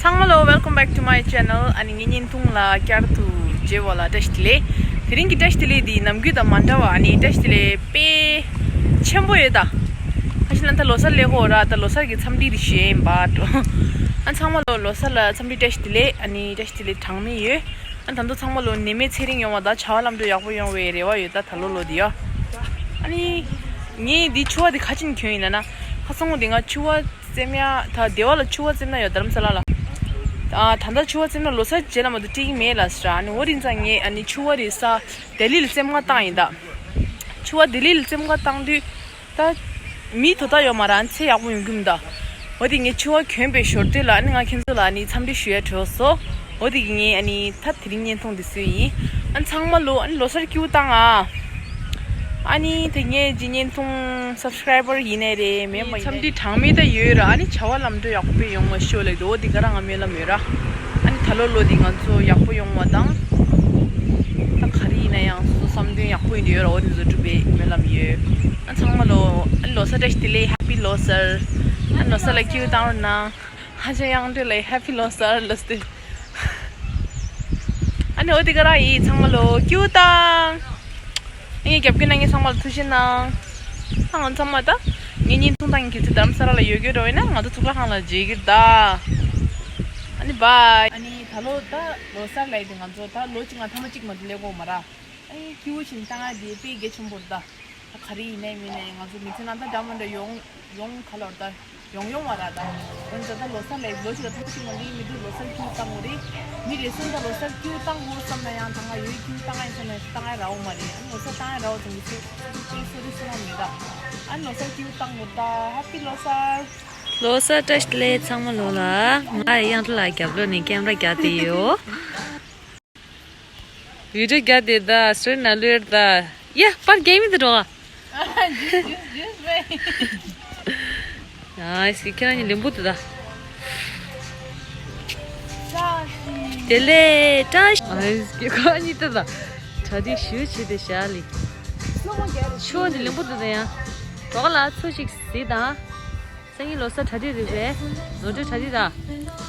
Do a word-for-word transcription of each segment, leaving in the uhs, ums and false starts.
ཚང་མ་ལོ། Welcome back to my channel. ཨ་ནི་ངའི་བརྙན་ཐུང་ལ་བསྐྱར་དུ་མཇལ་བ་ལ་བཀྲ་ཤིས་བདེ་ལེགས། དེ་རིང་གི་བཀྲ་ཤིས་བདེ་ལེགས་འདི་ནམ་རྒྱུན་དང་མ་འདྲ་བ། ཨ་ནི་བཀྲ་ཤིས་བདེ་ལེགས་དཔེ་ཆེན་པོ་ཡོད་ད། ཨ་ཤི་ལ་ད་ལོ་གསར་སླེབས་ཀྱི་ཡོད་ར། ད་ལོ་གསར་གྱི་འཚམས་འདྲི་རེ་ཞུ་ཡ་ཡིན་པ། ཨ་ཚང་མ་ལོ་ལོ་གསར་ལ་འཚམས་འདྲི་བཀྲ་ཤིས་བདེ་ལེགས། ཨ་ནི་བཀྲ་ཤིས་བདེ་ལེགས་གྲངས་མེད་ཡོད། ཨ་ད་དུང་ཚང་མ་ལོ་ནད་མེད་ཚེ་རིང་ཡོང་བ་དང་བྱ་བ་ལམ་འགྲོ་ཡག་པོ་ཡོང་བའི་རེ་བ་ཡོད་ད། ད་ལོ་ལོ་འདི་ཡ། ཨ་ནི་ངས་འདི་ཕྱུ་པ་འདི་ག་ཅིན་གྱོན་ཡིན་ན་ན། ཁ་སང་ངོ་འདི་ང་ཕྱུ་པ་བཙེམ་ཡ། ད་སྡེ་བ་ལ་ཕྱུ་པ་བཙེམ་ན་ཡོད། རྡ་རམ་ས་ལ་ལ། ཨ་ད་ལྟ་ཕྱུ་པ་བཙེམ་ན་ལོ་གསར་རྗེས་ལ་མ་གཏོགས་སྤྲད་ཀྱི་མེད་ལབ་ཟེར། ཨ་ནི་འོ་དེ་ཙང་ངས་ཨ་ནི་ཕྱུ་པ་རེ་ས་ལྡི་ལི་ལ་བཙེམ་ག་བཏང་ཡིན་ད། ཕྱུ་པ་ལྡི་ལི་ལ་བཙེམ་ག་བཏང་དུས་ད་མི་དོ་ད་ཡོད་མ་ར། ཨ་ནི་ཚེ་ཡག་པོ་ཡོང་གི་མི་ད། འོ་དེ་ངས་ཕྱུ་པ་གྱོན་པའི་ཞོར་དུ་ལ་ཨ་ནི་ང་ཁྱེད་ཚོ་ལ་ཨ་ནི་འཚམས་འདྲི་ཞུ་ཡ་བྲོས་སོ། འོ་དེ་གི་ངས་ཨ་ནི་ད་དེ་རིང་བརྙན་ཐུང་འདི་བཟོས་ཡིན། ཨ་ཚང་མ་ལོ་ཨ་ནི་ལོ་གསར་སྐྱིད་པོ་བཏང་ཨ། ཨ་ནི་དེ་ངའི་ཇི་བརྙན་ཐུང་སབ་སི་ཀ་རའི་བར་ཡིན་ནའི་རེད། མེན་པ་ཡིན་ནའི་འཚམས་འདྲི་གྲངས་མེད་ད་ཡོད་ར། ཨ་ནི་བྱ་བ་ལམ་འགྲོ་ཡག་པོ་ཡོང་བ་ཤོག་ལེགས་འགྲོ། འོ་དེ་ག་ར་ང་སྨོན་ལམ་ཡོད་ར། ཨ་ནི་ད་ལོ་ལོ་འདི་ང་ཚོ་ཡག་པོ་ཡོང་བ་དང་། ད་ག་རེ་ཡིན་ན་ཡང་སོ་སོ་བསམ་དོན་ཡག་པོ་ཡིན་དུ་ཡོད་ར། འོ་དེ་ཚོ་འགྲུབ་པའི་སྨོན་ལམ་ཡོད། ཨ་ཚང་མ་ལོ་ཨ་ནི་ལོ་གསར་བཀྲ་ཤིས་བདེ་ལེགས། ཧེ་པི་ལོ་གསར། ཨ་ནི་ལོ་གསར་ལ་སྐྱིད་པོ་བཏང་རོགས་གནང་། ཧ་ཅང་དབྱངས་སྒྲོལ་ལགས་ཧེ་པི་ལོ་གསར་ལབ་སྟེ། ཨ་ནི་འོ་དེ་ག་ར་ཡིན། ཚང་མ་ལོ་སྐྱིད་པོ་བཏང་། ངའི་རྒྱབ་སྐྱོར་གནང་མཁན་ཚང་མ་ལ་ཐུགས་རྗེ་གནང་། ཨ་ང་ཚང་མ་ད་ངའི་བརྙན་ཐུང་བཏང་མཁན་ཁྱེད་ཚོ་རྡ་རམ་ས་ལ་ལ་ཡོད་རྒྱུ་འདྲ་བོ་ཡིན་ན་ང་ཚོ་གཙུག་ལག་ཁང་ལ་མཇལ་གྱི་རེད་ད། ཨ་ནི་བཱའི། ཨ་ནི་ད་ལོ་ད་ལོ་གསར་ལ་ཡིན་དུས་ང་ཚོ་ད་ལོ་གཅིག་ནང་ཐེངས་མ་གཅིག་མ་གཏོགས་སླེབས་ཀྱི་ཡོད་མ་རེད། ཨ་ནི་སྐྱིད་པོ་བྱས་ནས་བཏང་ཡ་དེ་དཔེ་གལ་ཆེན་པོ་རེད་ད། ད་ག་རེ་ཡིན་ནའི་མིན་ནའི་ང་ཚོ་མི་ཚེ་ནང་ད་འདྲ་མི་འདྲ་ཡོང་ཡོང་ག་ལ་ད་ཡོང་ཡོང་བ་ར་ད། འོན་ཀྱང་ད་ལོ་གསར་ལ་ལོ་གཅིག་ལ་ཐེངས་གཅིག་མ་གཏོགས་མི་འདུག་ལོ་གསར་སྐྱིད་པོ་བཏང་དགོས་རེད། མི་རེ་ཟུང་ད་ལོ་གསར་སྐྱིད་པོ་བཏང་དགོས་བསམ་ན་ཡང་ད་ང་ཡོད་སྐྱིད་པོ་བཏང་ཡ་ཡིན་ཟེར་ན་བཏང་ཡ་རག་གི་མ་རེད། ཨ་ནི་ལོ་གསར་བཏང་ཡ་རག་པ་ཙམ་གྱིས་ཚེ་ཚེ་སོ་རི་སོ་ན་མེད་ད། ཨ་ནི་ལོ་གསར་སྐྱིད་པོ་བཏང་དགོས་ད། ཧེ་པི་ལོ་གསར། ལོ་གསར་བཀྲ་ཤིས་བདེ་ལེགས་ཚང་མ་ལོ་ལ། ང་དབྱངས་སྒྲོལ་ལགས་རྒྱབ་ལོགས་ནས་ཀེམ་ར་རྒྱག་བསྡད་ཡོད། བི་ཌིའོ་རྒྱག་བསྡད་ད། སུར་ན་ལུར་ད། ཡ་པར་རྒྱག་མི་འདུག་འགྲོ། Juice, juice, juice, babe. ཨ་སི་ཁྱེད་རང་གཉིས་ལེན་པོ་འདུག་ད། བཀྲ་ཤིས་བདེ་ལེགས། བཀྲ་ཤིས། ཨ་སི་ཁྱེད་རང་གཉིས་ད་ད། གྲ་སྒྲིག་ཞུ་བྱེད་དེ་བཞག་ལི། ཆུ་འདི་ལེན་པོ་འདུག་ད་ཡ། གྲོགས་ལ་ཚོ་ཞིག་གཟིགས་དང་། སང་ཉིན་ལོ་གསར་གྲ་སྒྲིག་རེད་པས། ནོར་འཁྲུལ་གྲ་སྒྲིག་ར།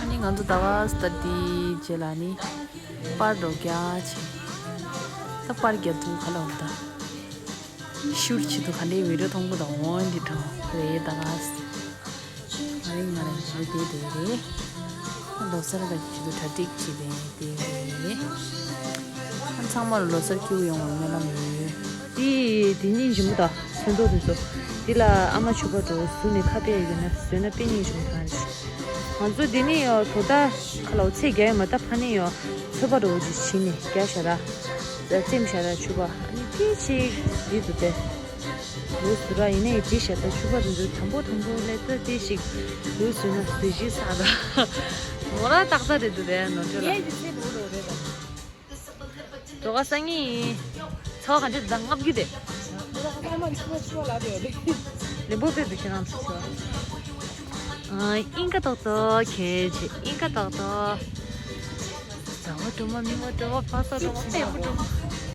ཨ་ནི་ང་ཚོ་ཟླ་བ་སྟ་དེའི་རྗེས་ལ་ནི་པར་འགྲོ་རྒྱ་ཆེ། ད་པར་རྒྱག་ཐུབ་ག་ལ་འོང་ད། ཤུར་ཆེ་དུ་ག་འདྲའི་བི་ཌིའོ་མཐོང་གི་འདུག་འོང་འདི་དྲང་རེད་ད། ང་རེ་ང་རེ་ང་རེ་དེ་དེ་རེད། ལོ་གསར་ག་ཆེ་དུ་གྲ་སྒྲིག་བྱེད་དེ་དེ་རེད། ཚང་མ་ལ་ལོ་གསར་སྐྱིད་པོ་ཡོང་བའི་སྨོན་ལམ་ཡོད། དེ་དེ་སྙིང་རྗེ་མོ་དང་ཚོན་མདོག་དེ་ཚོ། འདི་ལ་ཨ་མ་ཕྱུ་པ་འགྲོ་བཟོས་ནས་ཁ་གཏད་ཡོད་ན་བཟོས་ན་དཔེ་སྙིང་རྗེ་མོ་ཐང་རེད། ང་ཚོ་འདི་ནས་ཡོ་དོ་ད་ཁ་ལའོ་ཚེ་རྒྱ་ཡོད་མ་ད་ཕ་ནས་ཡོ་ཚོད་པ་འགྲོ་བོ་ཅིག་བྱིན་ནས་རྒྱ་ཞ་ར་རྩེམ་ཞ་ར་ཕྱུ་པ་ཨ་ནི་ཏི་ཆིག་འདི་འདུག་སྟེ། ལུས་སུ་ར་ཡིན་ནའི་ཅི་ཞེས་ད་ཕྱུ་པ་རུ་འདུག་དམ་པོ་དམ་པོ་ལས་ད་ཏི་ཞིག་ལུས་སུ་ན་སུ་ཞིག་ས་ར་མོ་ར་ཏག་ཏག་རེད་འདུག་རེད་ནོར་འཁྲུལ་ལ། ངས་ཀྱི་ཚེ་འགྲོ་འགྲོ་རེད་ད། འགྲོ་ག་སང་ཉིན། ཚ་བ་ག་འདྲ་འདུག་ད་ལྔ་བརྒྱུད་དེ། ལེན་པོ་དཔེ་འདུག་ཁྱེད་རང་ཚོ་ཚོ། ཨིན་ཀ་ཏོག་ཏོ་ཁྱེད་ཀྱི་ཨིན་ཀ་ཏོག་ཏོ། ཟ་བ་དྲོ་མ་མི་བ་དྲོ་བ་ཕ་ས་དྲོ་མ་ཕེ་བུ་དྲོ་མ།